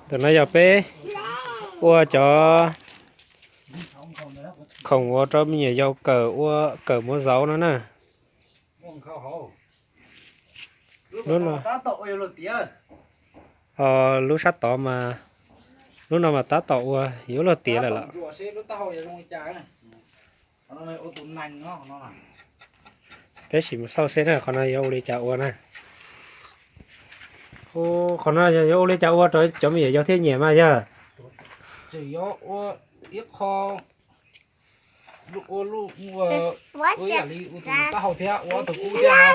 Ntawm no yog peb ua cov khoom ua rau me nyuam yaus kawm ua kawm muav zauv no na. Lub no, lub sab tod mas, lub no mas tab tom ua yuav luag tiav lawm los. Peb sim mus xauj seb na qhov no yuav ua li cas ua na. Qhov no yog yuav ua li cas ua rau cov me nyuam yaus thiaj nyiam mas yog. Tseem yuav ua ib qho, ua, ua ib yam li ua tus taub hau thiab ua tus kub thiab.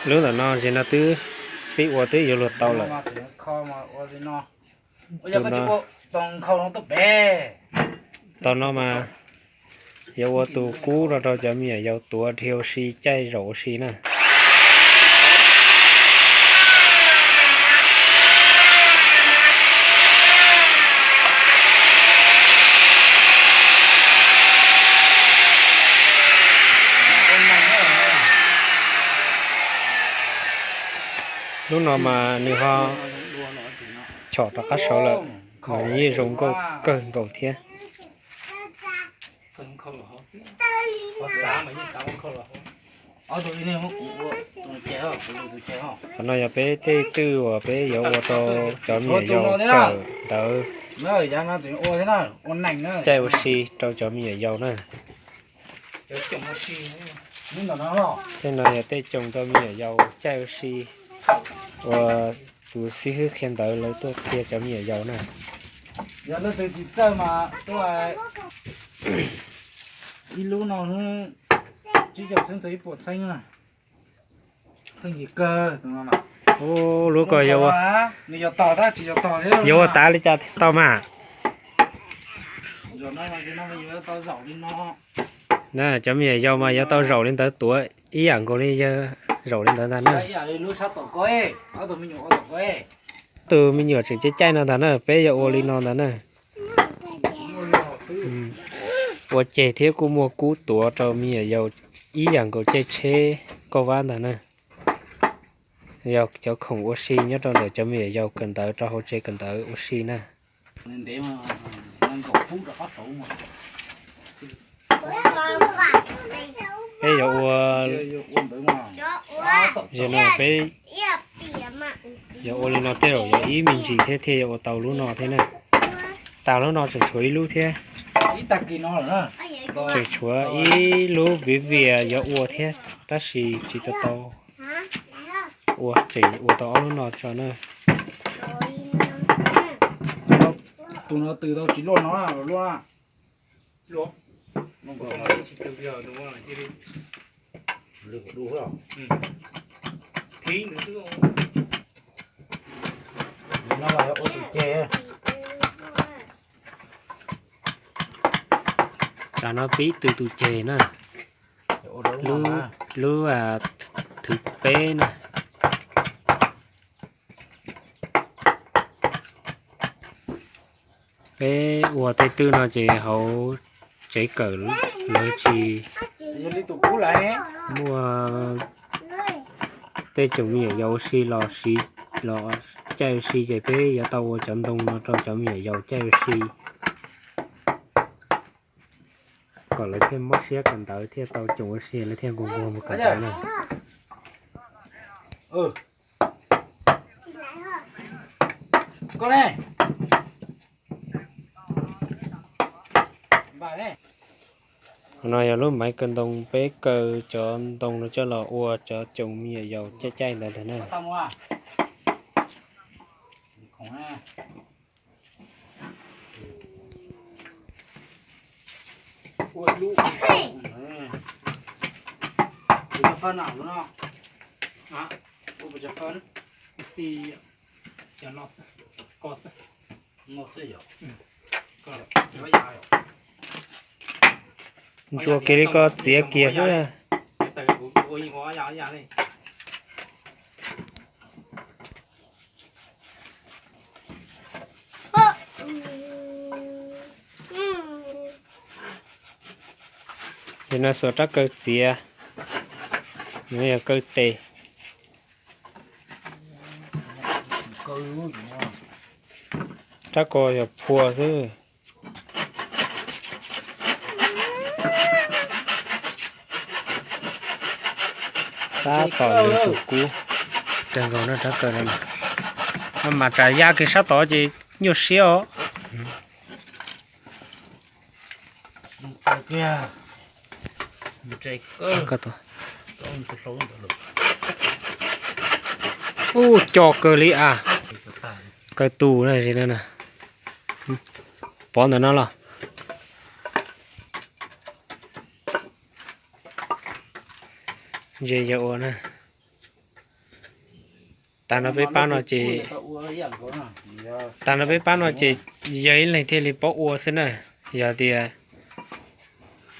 Lub ntawm no ces no twb pib ua twb yuav luag tau lawm. Tau no mas yuav ua tus kub no rau cov me nyuam yaus tuav dhia ua si caij zaum ua si na. Lub no mas nws ho chom rov qab saud lawm, mas nws yeej zoo nkauj kawg nkaus thiab. Qhov no yog peb tej twj uas peb yuav ua rau cov me nyuam yaus kawm ntawv caij ua si rau cov me nyuam yaus na. Tej no yog tej coos rau me nyuam yaus caij ua si uas tus xib hwb qhia ntawv lawv tuaj qhia cov me nyuam yaus na. Yog leej twg tsis txawj mas tuaj, ib lub no tsib caug txheeb txog ib puas txheeb na. Pheej yig kawg. Ub, lub ko yuav ua tas li cas thiaj tau mas. Na, cov me nyuam yaus mas yuav tau zaum li ntawd tuav ib yam nkaus li yawg zaum li ntawd ntag na. Tus me nyuam tseem caij caij no ntag na, peb yuav ua li no ntag na. Ua ceg thiab kuj muaj kub tuav rau me nyuam yaus ib yam nkaus caij tsheb kauj vab ntag na. Yog cov khoom ua si nyob rau ntawm cov me nyuam yaus kawm ntawv rau hauv tsev kawm ntawv ua si na. Peb yuav ua, zaum no peb yuav ua li no tej zaum yuav ib me ntsis thiab thiaj yuav ua tau lub no thiab na. Tas lub no tseem tshuav ib lub thiab. Tseem tshuav ib lub viv vias yuav ua thiab, tab sis tsis tau tau ua, tseem ua tau ob lub no tso na. Tus no tws tau tsis luaj no luaj. Tam no pib tws tus ceg na. Lub thwv peb na. Peb ua tej twj no ces hauv tsev kawm lawv tsis muaj tej tsoom me nyuam yaus ua si los siv, los caij ua si ces peb yuav tau ua cov ntoo no rau cov me nyuam yaus caij ua si, kom lawv thiaj mob siab kawm ntawv thiaj tau coom ua si, lawv thiaj nquag nquag mus kawm ntawv na. Qhov no yog lub maiv kaw ntoo, peb kaw cov ntoo no coj los ua cov coom me nyuam yaus caij caij ntawd ntag na. Ntsuas kiag li ko txiav kiag xwb. Ces no xuas rab kaw txiav, no yog kaw tes. Rab ko yog phua xwb. Tab tom lwg tus kub kawg nkaus no rab kaw no. Mas tsam ya kiag sab tod ces nyuaj siab os. Ub, co kawg li as. Kaw tus na, pov ntawm no los. Ntse yog ua na. Tag no peb pab no ces, tag no peb pab no ces yog ib leeg thiaj li paub ua xwb na. Yog tias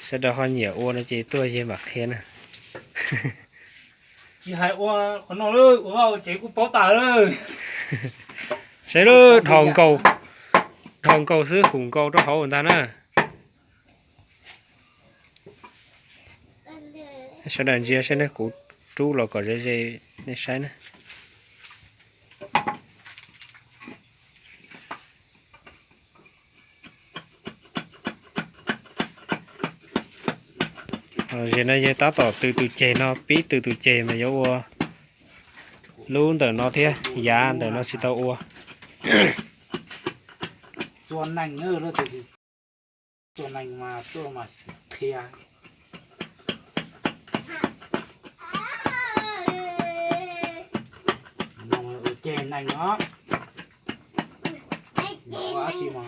sawv daws ho nyiam ua no ces tuaj yog mam qhia na. Tsis hais ua qhov no lawm, ua vaj ua tsev kuj paub tas lawm. Saib lub dhau nkaus, dhau nkaus xwb, hum nkaus rau hauv ntag na. Sawv daws ntsia saib ne, kuv rub los kom ze ze nej saib na. Zem no yog tab tom tws tus ceg no, pib tws tus ceg mas yuav ua lub ntawm no thiab, yav ntawm no tsis tau ua. Txua neeg, txua neeg mas tuaj mas qhia. Ua ceg neeg os. Ua dab tsi mas